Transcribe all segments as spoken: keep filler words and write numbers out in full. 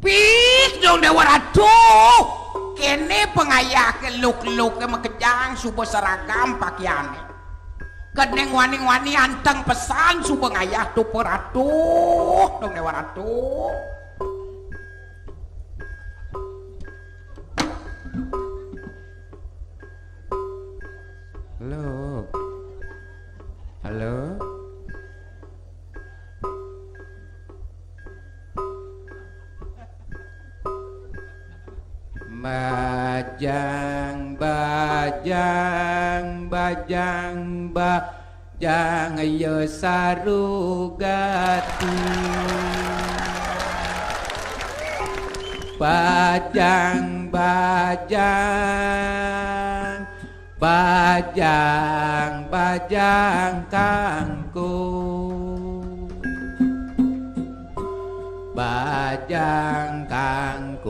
Pik dong Déwa Ratu. Kéné pengayah keluk-keluk makejang suba seragam pakiané. Kedéng wani-wani anteng pesan suba ngayah tupa Ratu dong Déwa Ratu. Halo. Halo. Bajang, bajang, bajang, bajang, ya sarugati. Bajang, bajang, bajang, bajang kangkung. Bajang kangkung,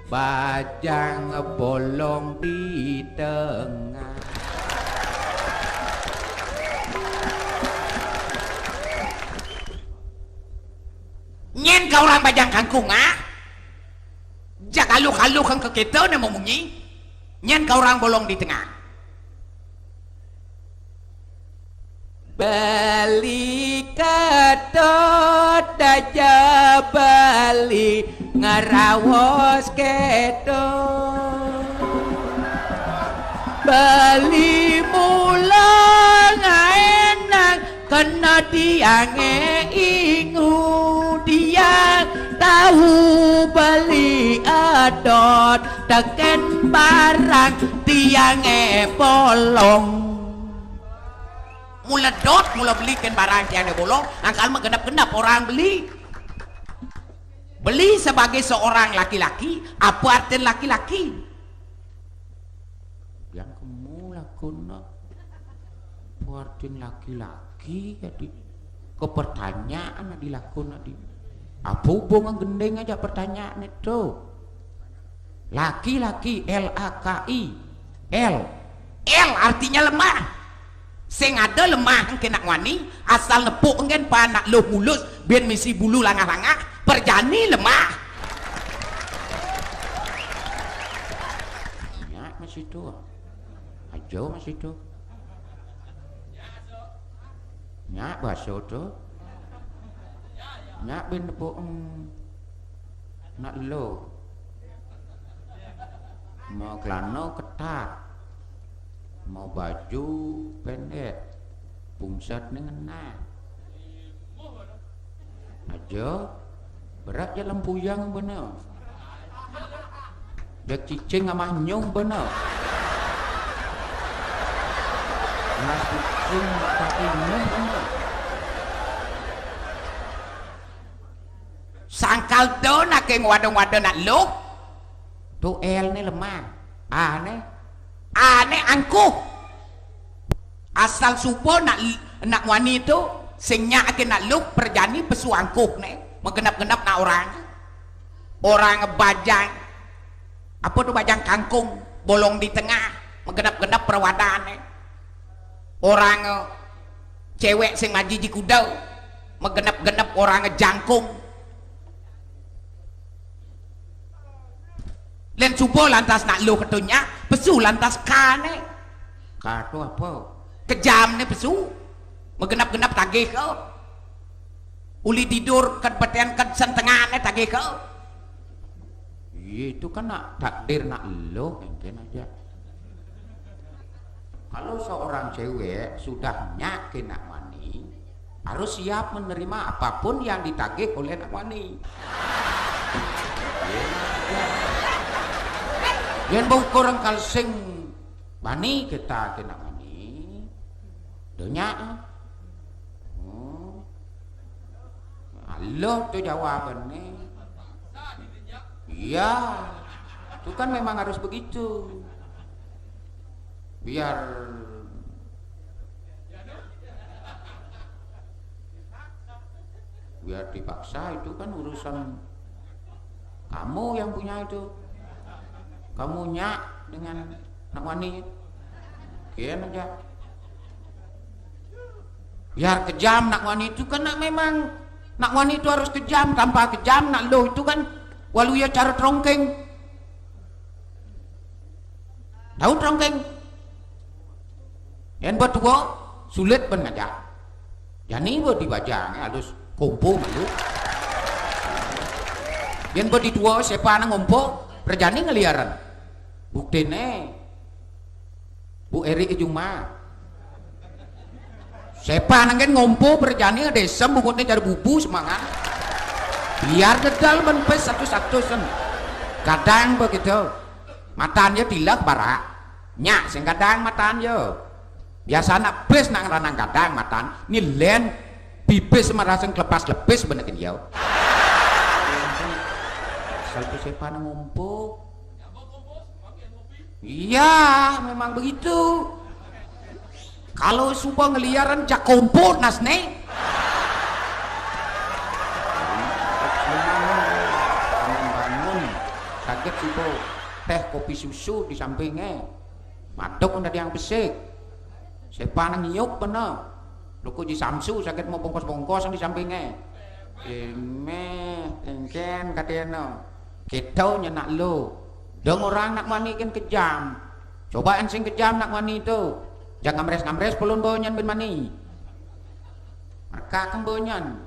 bajang bolong di tengah. Nyén ka orang bajang kangkung, ah? Jak aluh-aluh ka kéto né mamunyi. Nyén ka orang bolong di tengah. Beli Ketut, daja beli ngeraos kéto. Beli mula ngaénang kena tiangé ingu, tiang tau beli edot tekén barang tiangé bolong. Mula dot, mula beli tekén barang tiangé bolong, angkal mah genep-genep orang beli. Beli sebagai seorang laki-laki, apa artin laki-laki? Yang kemu lakuna. Apa artin laki-laki, adi? Kepertanyaan adi lakuna, adi. Apa hubungan gending aja pertanyaan itu? Laki-laki, L A K I. L. L artinya lemah. Sing ada lemah engké nak wani, asal nepuk engkén pa nak luh mulus, bin misi bulu langah-langah, perjani lemah. Nyak masih tuh. Aja masih tuh. Nyak baso tuh. Nyak bin nepuk, em, nak lo. Mau kelana ketat. Mau baju pendek. Pungsat né ngenah. Aja. Berat ja lempuyang bener. Jak cicing amah nyung bener. Nah, cicing pakai nyung bener. Sangkal to nak ké ngwada-ngwada nak luh. To L né lemah. A né. A né angkuh. Asal suba nak, nak wani to, sing nyak ké nak luh perjani pesu angkuh né. Magenep-genep nak orang. Orang bajang. Apa to bajang kangkung, bolong di tengah, magenep-genep perawadané. Orang, eh, céwék sing maji ji kuda, magenep-genep orang jangkung. Lén suba lantas nak luh kéto nyak, pesu lantas K né. K to apa? Kejam né pesu. Magenep-genep tagih ka. Uli tidur ked betén ked sentengan né tagih ka. Iya, itu kan nak takdir nak luh, engkén aja. Kalau seorang cewek sudah nyak ké nak wani, harus siap menerima apapun yang ditagih oleh nak wani. Yén baukur engkal sing bani kita ké nak wani, donya. Hmm. Aluh to jawabanné. Iya. Itu kan memang harus begitu. Biar, biar dipaksa, itu kan urusan kamu yang punya itu. Kamu nyak dengan nak wani. Kian aja. Biar kejam nak wani itu kan, nak memang nak wani itu harus kejam, tanpa kejam nak luh itu kan waluya cara trongkeng. Tahu trongkeng? Yen ba tua, sulit ben ngajak. Jani ba dibajang, halus kompo malu. Yen ba di tua, siapa nang ngompo, berjani ngeliaran. Buktine, Bu Eri Juma. Siapa nang ken ngompo, berjani ada sem bubutnya cari bubu semangat. Biar dedal ben pes satu-satu sen. Kadang begitu. Matan ya tilah barak. Nyak sing kadang matan ya. Biasa nak bes nang ranang kadang matan. Ni len bibis maraseng klepas lepis benekin ya. Asal tu siapa nang ngompo. Iya, memang begitu. Kalau suba ngeliaran jak kompor nasne. Bangun-bangun. Kaget suba teh kopi susu di sampingnya. Madok udah yang besik. Sepa nang nyiuk bener. Luku di Samsu sakit mau bongkos-bongkos di sampingnya. Emeh, engken katanya. Kita nyenak lu. Dong orang nak mani kan kejam. Coba sing kejam nak mani itu. Jangan ngamres-ngamres pulun bau nyen ben mani. Mereka kan bau nyen.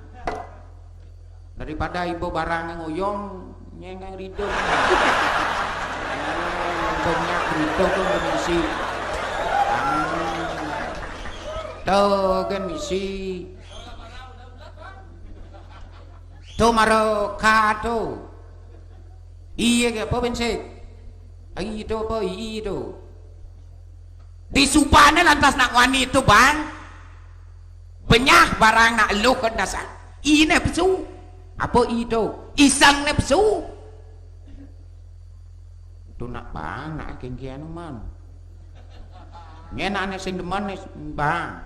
Daripada ibu barang yang uyong, nyengeng ridho. Banyak ridho kan misi. Tuh kan misi. Tuh maro kato. Iya ke apa bensik? Iya itu apa? Iya itu. Disupane lantas nak wani itu, Bang. Benyah barang nak eluh ke dasar. Ine pesu. Apa itu? Isang ne pesu. Tu nak, Bang, nak kengkian man. Nyen ane sing demen ne, Bang.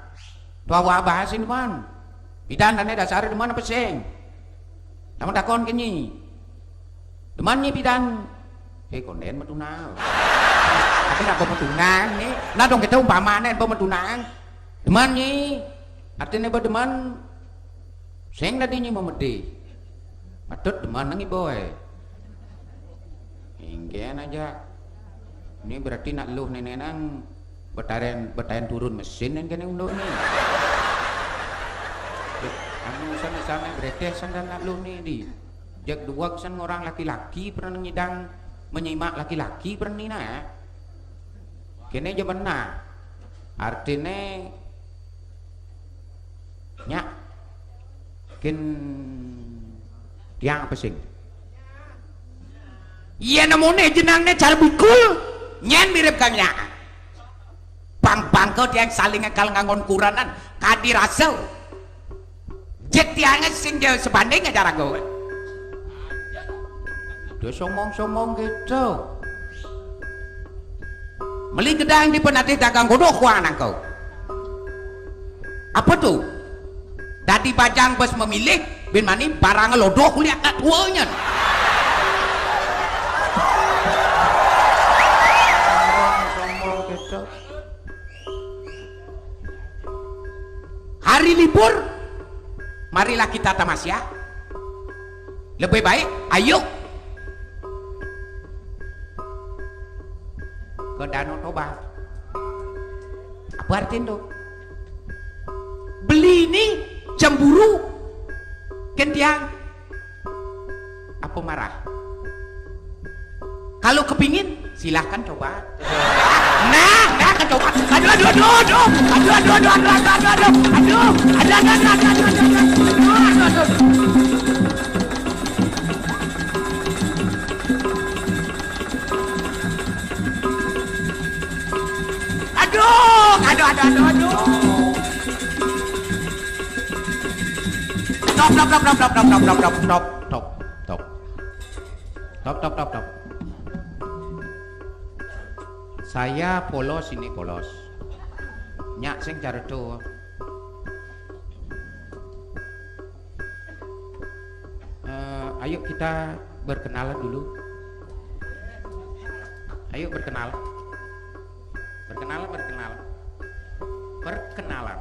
Tu awak abah sing demen. Bidan ane dasar demen apa sing? Nama takon kenyi. Demen nyi bidan. Eh, konden metunang. Tapi nak pemetunang ni. Nah dong kita umpama nen pemetunang. Demen nyi. Artinya berdemen. Sing tadi nyi memedi. Patut demen nang iboy. Inggen aja. Ini berarti nak luh nenek nang betaren betaren turun mesin yang kena unduk ni. Anu sana sana bereteh sana nak luh ni di. Jak dua kesan orang laki-laki pernah nyidang menyimak laki-laki pernah ni nah. Kene je benar. Artine nyak kin tiang apa sing? Iya nemune jenangne cara bikul nyen mirip kang nyak. Pang-pang kau tiang saling ngekal ngangon kuranan kadi rasa. Jet tiangnya sing jauh sebanding aja ragu. Dia somong-somong gitu. Meli gedang di penatih dagang godoh kuang nangkau. Apa tu? Dadi bajang bes memilih bin mani barang lodoh kuliah nak tuanya. Somong gitu. Hari libur, marilah kita tamasya. Lebih baik, ayo ke Danau Toba. Apa artinya tu? Beli ini cemburu, kentiang. Apa marah? Kalau kepingin, silahkan coba. Nah, nah, kan coba. Aduh, aduh, aduh, aduh. Aduh, aduh, aduh, aduh, aduh, aduh, aduh. Aduh, aduh, aduh, aduh, aduh, aduh. Aduh, aduh, aduh. Aduh, aduh, aduh, aduh, aduh. Stop, stop, stop, stop, stop, stop, stop, stop, stop, stop, stop. Stop, stop, stop, stop. Saya polos, ini polos. Nyak sing cara tu. Eh, ayo kita berkenalan dulu. Ayo berkenal. Berkenalan, berkenalan. Perkenalan.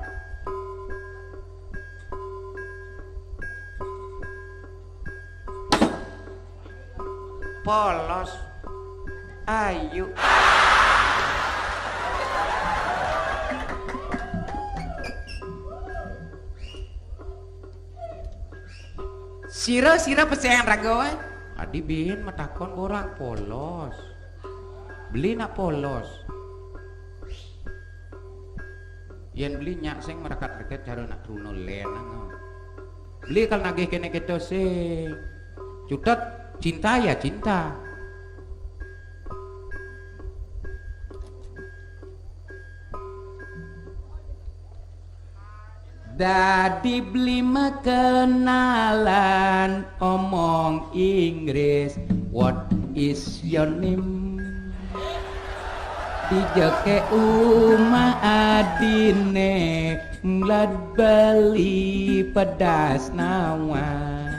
Polos. Ayu. Sira, sira pesengan raga, eh? Adi bin matakon borang polos. Beli nak polos. Yen beli nyak sing merakat-reket cara nak truna len, ah. Beli kal nagih kene kita sing. Cutet cinta ya cinta. Dadi beli makenalan omong Inggris, "What is your name?" Dijake uma adine, mlad beli pedas nawang.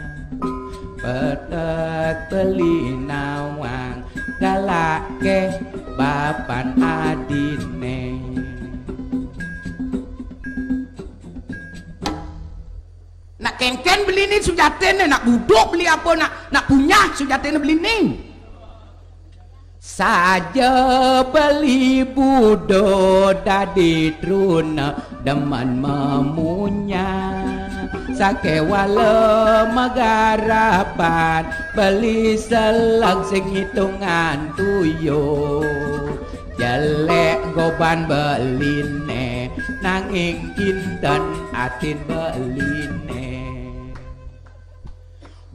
Petek beli nawang, galake bapan adine. Nak kengken beli ni sujatene, nak buduk beli apa, nak, nak punyah sujatene beli ni. Saja beli budo dadi truna demen memunya. Sakewala magarapan beli selag sing hitungan tuyo. Jelek goban beline, nanging kinten atin beline.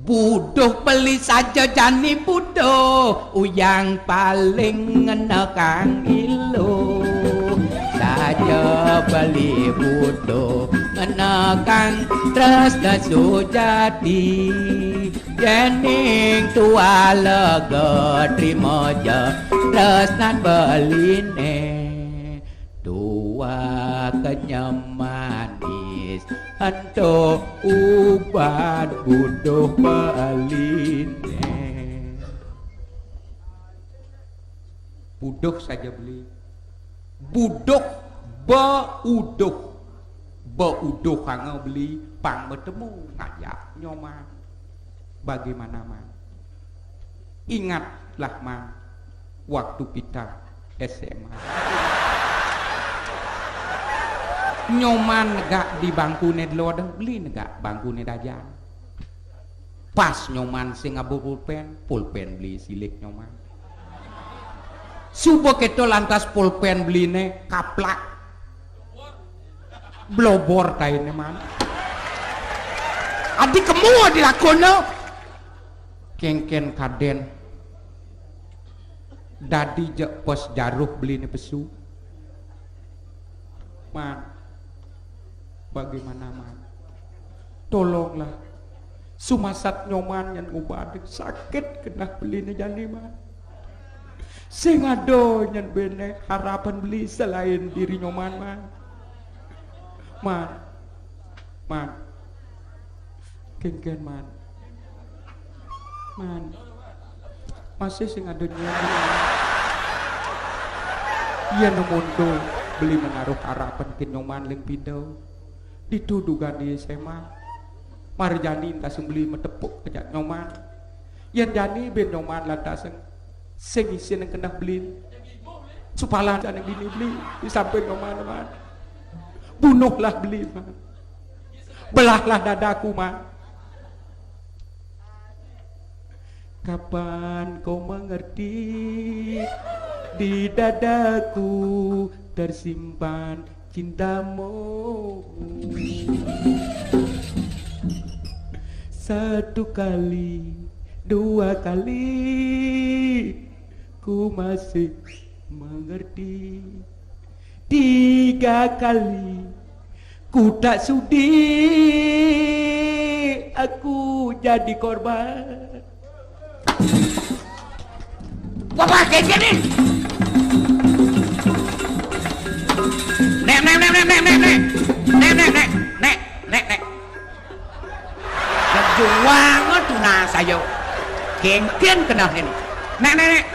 Buduh beli saja jani buduh, uyang paling ngenekang ilu. Saja beli buduh, ngenekang tresna sujati. Dening tua lega trima ja tresnan beline. Tua kenyem manis ento uban buduh beline. Buduh saja beli. Buduh beuduh. Beuduh kanga beli pang betemu ngajak Nyoman. Bagaimana, Man? Ingatlah, Man, waktu kita S M A. Nyoman negak di bangkune delodeng, beli negak bangkune dajang. Pas Nyoman sing ngaba pulpen, pulpen beli silik Nyoman. Suba keto lantas pulpen beline kaplak. Blobor taine, Man. Adi kemu adi lakona. Kengken kaden. Dadi ja pos jaruh beline pesu. Man. Bagaimana, Man? Tolonglah. Sumasat Nyoman nyen ngubadin sakit keneh beline jani, Man. Sing ada nyen bene harapan beli selain diri Nyoman, Man. Man. Man. Kengken, Man. Man. Masih sing ada nyen. Yen mondo beli menaruh harapan ke Nyoman ling pinda. Ditu dugan di S M A. Marjani entas beli metepuk kejak Nyoman. Yen jani ben Nyoman lantas sing isin keneh beli. Supalan jani bini beli di samping Nyoman, Man. Bunuhlah beli, Man. Belahlah dadaku, Man. Kapan kau mengerti, di dadaku tersimpan cintamu. Satu kali, dua kali, ku masih mengerti. Tiga kali, ku tak sudi aku jadi korban. Wah, wah, kengken ni. Nek, nek, nek, nek, nek, nek, nek. Nek, nek, nek, nek, nek, nek. Kejuang tuna saya. Kengken keneh ni. Nek, nek, nek.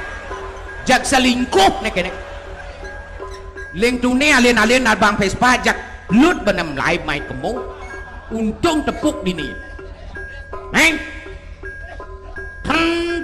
Jak selingkuh nek kene. Ling tune alin-alin narbang Vespa jak lut benem laib mai kemu. Untung tepuk dini. Neng. Teng,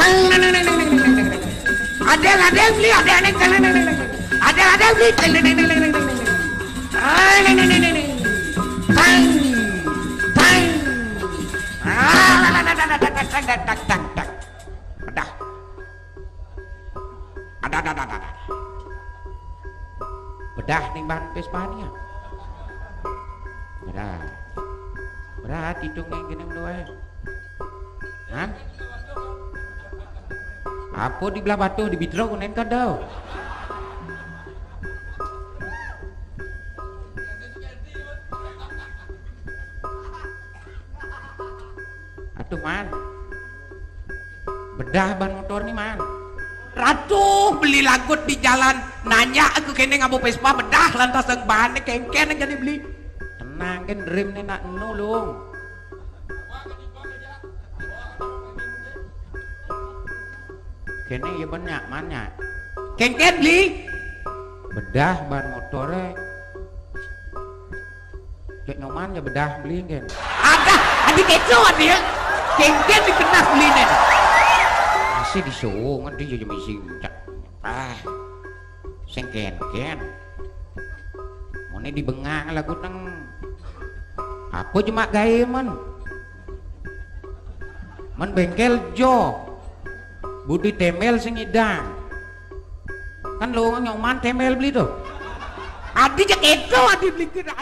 Tang, neng, neng, neng, neng, neng, neng, neng. Adél, adél, beli, adél, neng, tang, neng, neng, neng, neng. Adél, adél, beli, tang, neng, neng, neng, neng, neng, neng. Tang, neng, neng, neng, neng, neng, neng. Tang, tang. Ah, tang, tang, tang, tang, tang, tang, tang. Bedah. Ada, ada, ada, ada. Bedah ning ban Vespa nih ya. Bedah. Berat hitung ning kene dua. Hah? Apa di belah batu di Bitro kunen kadau? Atuh man. Bedah ban motor nih man. Ratuh beli lagut di jalan, nanya aku kene ngabo Vespa bedah lantas yang bahannya kengken yang jadi beli. Tenang kan rem nih nak nulung. Kene ya banyak manyak. Kengken beli. Bedah ban motornya. Cek nyoman ya bedah beli kan. Ada, ada keco ada ya. Kengken dikenas beli nih. Masih disuung dia jadi misi cak. Ah, sing kengken. Mone di bengang lagu neng. Apa jemak gawe man? Man bengkel jo. Budi temel sing idang. Kan lo nyoman temel beli tuh. Adi cek itu adi beli kira.